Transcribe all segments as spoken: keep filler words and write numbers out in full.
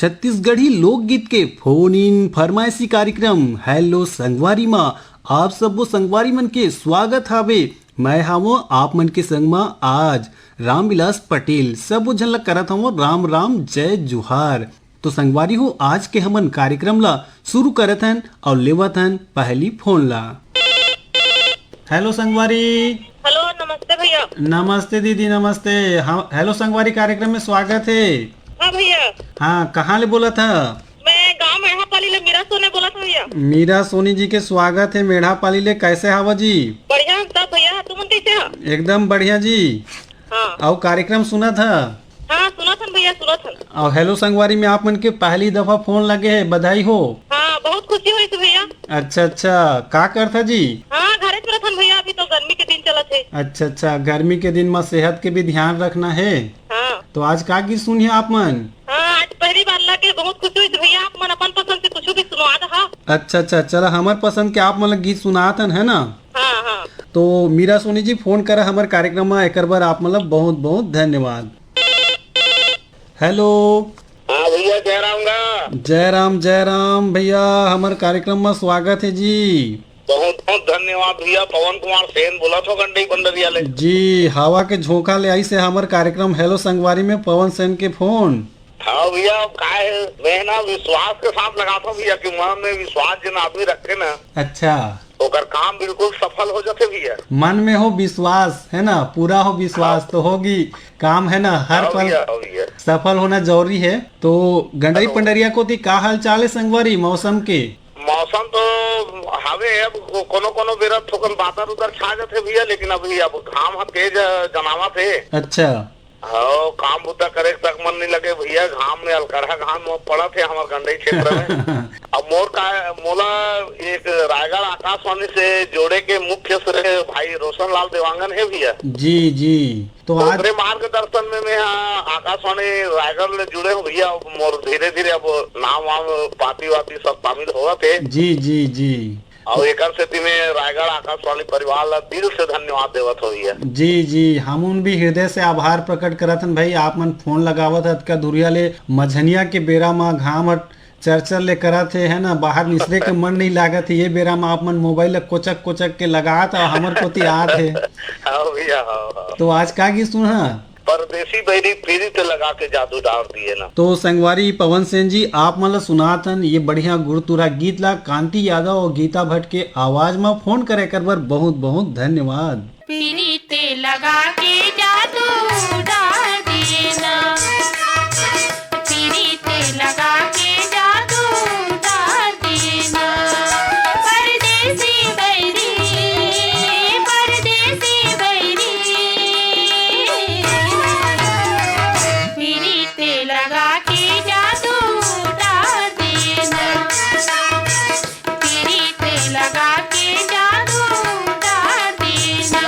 छत्तीसगढ़ी लोकगीत के phone in फरमाइशी कार्यक्रम हेलो संगवारी मा आप सबो संगवारी मन के स्वागत हावे। मैं हावों आप मन के संग मा आज रामविलास पटेल। सबो झन ला करत हावों राम राम जय जुहार। तो संगवारी हो, आज के हमन कार्यक्रम ला शुरू करत हन और लेवत हन पहली फोन ला। हेलो संगवारी। हेलो, नमस्ते भैया। नमस्ते दीदी, नमस्ते। हाँ, हेलो संगवारी कार्यक्रम में स्वागत है। हाँ भैया। हाँ, कहाँ ले बोलत हा? मैं गांव मेढ़ापाली ले मीरा सोनी बोलत हूँ भैया। मीरा सोनी जी के स्वागत है मेढ़ापाली ले। कैसे हावा जी? बढ़िया हम सब भैया, तुमन कैसे हा? एकदम बढ़िया जी। हाँ। अउ कार्यक्रम सुनत हा? हाँ, सुनत हन भैया, सुनत हन। अउ हेलो संगवारी में आप मन के पहली दफा फोन लगे है, बधाई हो। हाँ, बहुत खुशी होइस भैया। अच्छा अच्छा, का करथा जी? हाँ, घरे चलत हन भैया, अभी तो गर्मी के दिन चलत है। अच्छा अच्छा, गर्मी के दिन में सेहत के भी ध्यान रखना है। हाँ। तो आज का गीत सुनिए आप मन? हाँ, आज पहली बार लगे, बहुत खुशी होइस भैया, आप मन अपन पसंद से कुछ भी सुनवा दहा। अच्छा अच्छा, चला हमर पसंद के आप मन ला गीत सुनात हन, है ना? हाँ हाँ। तो मीरा सोनी जी फोन करा हमर कार्यक्रम में, एकर बर आप मन ला बहुत बहुत धन्यवाद। हेलो। हाँ भैया, जय राम गा। जय राम जय राम भैया, हमर कार्यक्रम में स्वागत है जी। बहुत बहुत धन्यवाद भैया। पवन कुमार सेन बोलत हों गंडई पंडरिया ले। जी, हवा के झोंका ले आइस हे हमर कार्यक्रम हेलो संगवारी में पवन सेन के फोन। हाँ भैया, अब का है, मैं ना विश्वास के साथ लगाता हूँ भैया, कि मन में विश्वास जिन आदमी रखे ना, अच्छा। ओकर काम बिल्कुल सफल हो जाथे भैया। मन में हो विश्वास, है ना, पूरा हो विश्वास, हाँ। तो होगी काम, है ना, हर हाँ पल भैया, हाँ भैया। सफल होना जरूरी है। तो गंडई हेलो। पंडरिया कोती का हाल चाल है संगवारी, मौसम के? मौसम तो हवे, अब को-, कोनो कोनो बेरा थोकन बादर उदर छा जाथे भैया, लेकिन अभी अब घाम ह तेज जनावत हे। अच्छा। हाँ, काम बुता करे तक मन नहीं लगे भैया, घाम में अलकरहा घाम पड़त हे हमर गंडई क्षेत्र में। अब मोर का, मोला एक रायगढ़ आकाशवाणी से जोड़े के मुख्य श्रेय भाई रोशन लाल देवांगन है भैया। जी जी। तो आज ओकरे मार्गदर्शन में मैं हा आकाशवाणी रायगढ़ ले जुड़े हूँ भैया। अब मोर धीरे धीरे अब नाम वाम पाती वाती सब शामिल होवत हे। जी जी जी। और एकर सेती में रायगढ़ आकाशवाणी परिवार ला दिल से धन्यवाद देवत हो भैया। जी जी, हम उन भी हृदय से आभार प्रकट करत हन भाई, आप मन फोन लगावत हन अतका दुरिया ले, मझनिया के बेरा मा घाम ह चरचर ले करत हे, है ना, बाहर निसरे के मन नहीं लागत हे। ये बेरा म आप मन मोबाइल ल कोचक कोचक के लगात अउ हमर कोती आत हे। हाँ भैया, हाँ, हाँ। तो आज का गीत सुनहा? परदेसी बैरी पीरी ते लगा के जादू डार दिए ना। तो संगवारी पवन सेन जी, आप मन ल सुनात हन ये बढ़िया गुरतुरा गीत ला कांति यादव और गीता भट्ट के आवाज म। फोन करे कर बर बहुत बहुत धन्यवाद। पीरी ते लगा के जादू डार देना, पीरी ते लगा के जादू डार देना, परदेसी बैरी, परदेसी बैरी, पीरी ते लगा के जादू डार देना। पीरी ते लगा के जादू डार देना।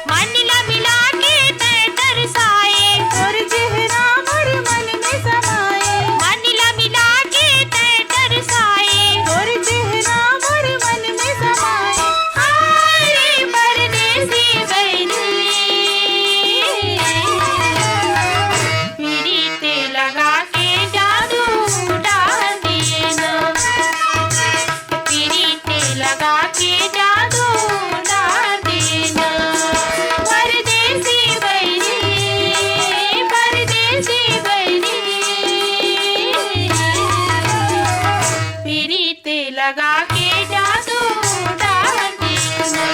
मन ला मिला के तै तरसाए, तोर चेहरा मोर मन में समाए। मन ला मिला के तै तरसाए, तोर चेहरा मोर मन में समाए। हाय रे परदेसी बहिनी, पीरी ते लगा के जादू डार देना। पीरी ते लगा के जादू डार देना। परदेसी बहिनी, परदेसी बहिनी, पीरी ते लगा के जादू डार देना।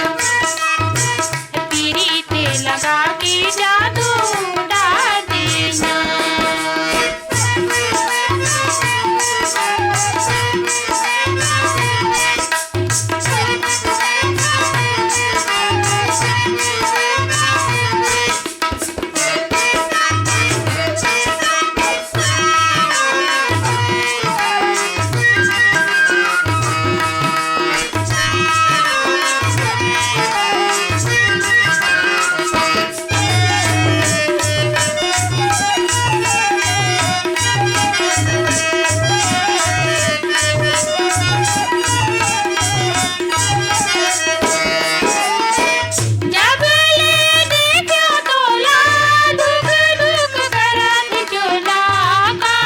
पीरी ते लगा के जादू डार देना। जब ले देखो तोला, धुक धुक करत चोला, का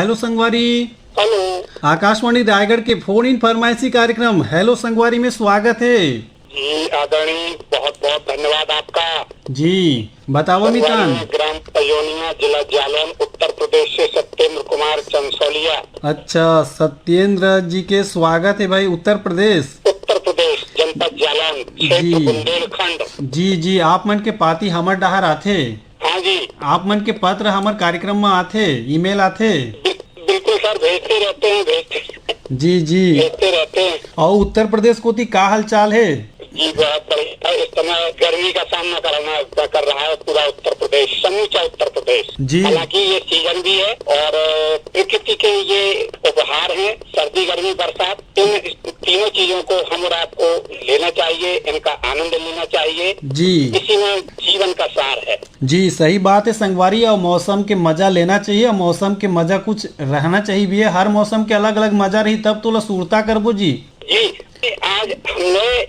हेलो संगवारी। हेलो। आकाशवाणी रायगढ़ के फोन इन फरमाइशी कार्यक्रम हेलो संगवारी में स्वागत है। जी आदरणीय, बहुत बहुत धन्यवाद आपका। जी, बताओ संगवारी मितान। में ग्राम पयोनिया, जिला जालौन, उत्तर प्रदेश से सत्येंद्र कुमार चंसौलिया। अच्छा, सत्येंद्र जी के स्वागत है भाई। उत्तर प्रदेश, उत्तर प्रदेश, जनपद जालौन, क्षेत्र जी। बुंदेलखंड। जी जी, आप मन के पाती हमर डहार आथे। हाँ जी। आप मन के पत्र हमर कार्यक्रम में आथे, ईमेल आथे। बिल-, बिल्कुल सर, भेजते रहते हैं, भेजते जी जी। भेजते रहते हैं। और उत्तर प्रदेश कोती का हालचाल है? जी, बहुत बढ़िया। इस समय गर्मी का सामना करना, कर रहा है पूरा उत्तर प्रदेश, समूचा उत्तर प्रदेश। जी। हालांकि ये सीजन भी है और, अ, प्रकृति के ये उपहार हैं, सर्दी, गर्मी, बरसात, इन तीनों चीजों को हम और आपको लेना चाहिए, इनका आनंद लेना चाहिए। जी। इसी में जीवन का सार है। जी, सही बात है संगवारी, और मौसम के मजा लेना चाहिए, और मौसम के मजा कुछ रहना चाहिए भी है। हर मौसम के अलग-अलग मजा रही, तब तो ला सुरता करबो जी। जी, आज हमने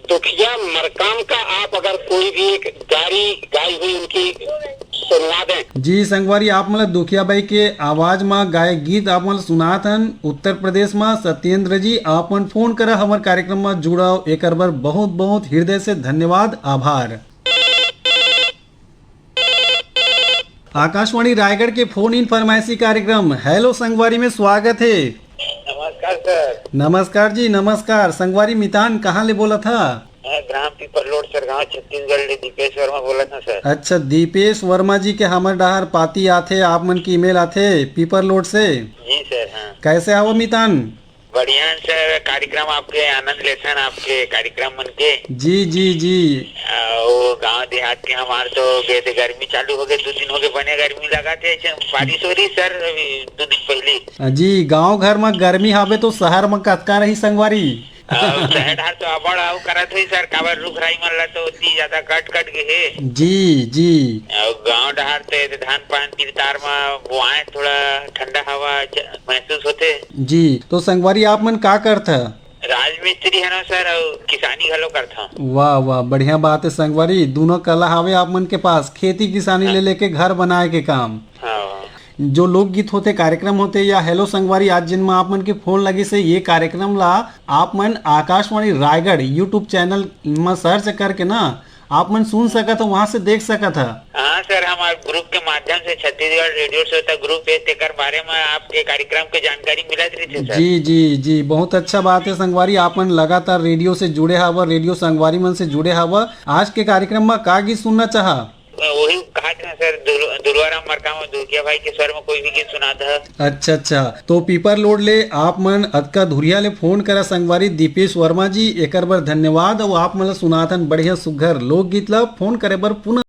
दुखिया मरकाम का आप अगर कोई भी एक गारी गाई हुई उनकी सुनवा दें। जी संगवारी, आप मन ला दुखिया बाई के आवाज मा गाए गीत आप मन ला सुनात हन। उत्तर प्रदेश मा सत्येंद्र जी, आप मन फोन करा हमर कार्यक्रम मा जुड़व, एकर बर बहुत बहुत हृदय से धन्यवाद, आभार। आकाशवाणी रायगढ़ के फोन इन फरमाइशी कार्यक्रम हेलो संगवारी में स्वागत है। नमस्कार सर। नमस्कार जी, नमस्कार। संगवारी मितान कहाँ ले बोलत हा? मैं ग्राम पीपरलोड सरगांव छत्तीसगढ़ ले दीपेश वर्मा बोलत हूँ सर। अच्छा, दीपेश वर्मा जी के हमर डहार पाती आथे, आप मन के ईमेल आथे पीपरलोड से। जी सर, हाँ। कैसे हवो मितान? बढ़िया सर, कार्यक्रम आपके आनंद लेथन, आपके कार्यक्रम मन के। जी जी जी। आ, वो गांव देहात के हमार तो गे-, गर्मी चालू हो गए, दो दिन हो गए, बने गर्मी लगा थे, ऐसे बारिश हो रही सर, अभी दो दिन पहले। जी, गांव घर में गर्मी हावे तो शहर में कतका रही संगवारी। अउ शहर डार तो अब्बड़ अउ करत होही सर, काबर रुख राई मन ला तो ओती ज्यादा कट कट गे हे। जी जी। अउ गांव डार तो ये धान पान तीर तार म बोआए, थोड़ा ठंडा हवा च-, महसूस होथे। जी, तो संगवारी आप मन का करथा? राजमिस्त्री हन सर, अउ किसानी घलो करथन। वाह वाह, बढ़िया बात है संगवारी, दोनों कला हावे आप मन के पास, खेती किसानी ले लेके घर बनाए के काम। हाँ। जो लोकगीत होथे, कार्यक्रम होथे या हेलो संगवारी, आज जिन म आप मन के फोन लगिस हे, ये कार्यक्रम ला आप मन आकाशवाणी रायगढ़ YouTube चैनल म सर्च करके ना आप मन सुन सकत हो, वहाँ से देख सकत ह। हाँ सर, हमारे ग्रुप के माध्यम से छत्तीसगढ़ रेडियो श्रोता ग्रुप है, तेकर बारे में आपके कार्यक्रम के जानकारी मिलत रहिथे सर। जी जी जी, बहुत अच्छा बात है संगवारी, आप मन लगातार रेडियो से जुड़े हव, रेडियो संगवारी मन से जुड़े हव। आज के कार्यक्रम में का गीत सुनना चाहा? वही कहा था सर, दुल-, दुलवाराम मरकाम दुखिया भाई के स्वर में कोई भी गीत सुना था। अच्छा अच्छा, तो पीपर लोड ले आप मन अतका धुरिया ले फोन करा संगवारी दीपेश वर्मा जी, एकर बर धन्यवाद। अउ आप मन ला सुनाथन बढ़िया सुघर लोकगीत ला। फोन करे बर पुनः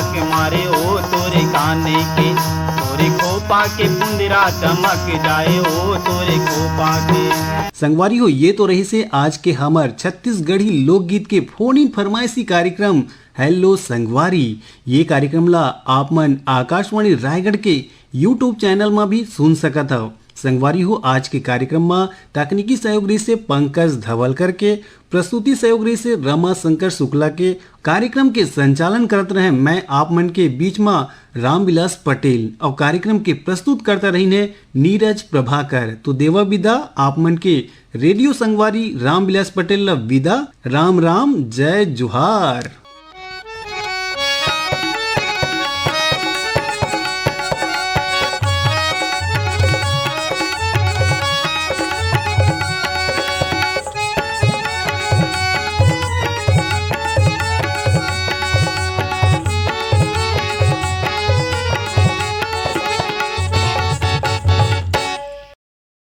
के मारे ओ तोरे काने के, तोरे खोपा के पुंदरा चमक जाए ओ तोरे खोपा के। संगवारी हो, ये तो रहिसे आज के हमर छत्तीसगढ़ी लोकगीत के फोन इन फरमाइशी कार्यक्रम हेलो संगवारी। ये कार्यक्रम ला आप मन आकाशवाणी रायगढ़ के YouTube चैनल मा भी सुन सकत हव। संगवारी हो, आज के कार्यक्रम मा तकनीकी सहयोग रहिसे पंकज धवलकर के, प्रस्तुति सहयोग रहिसे रमा शंकर शुक्ला के, कार्यक्रम के संचालन करत रहे मैं आप मन के बीच मा रामविलास पटेल, और कार्यक्रम के प्रस्तुतकर्ता रहिन हे नीरज प्रभाकर। तो देवा विदा आप मन के रेडियो संगवारी रामविलास पटेल ला विदा। राम राम, जय जोहार।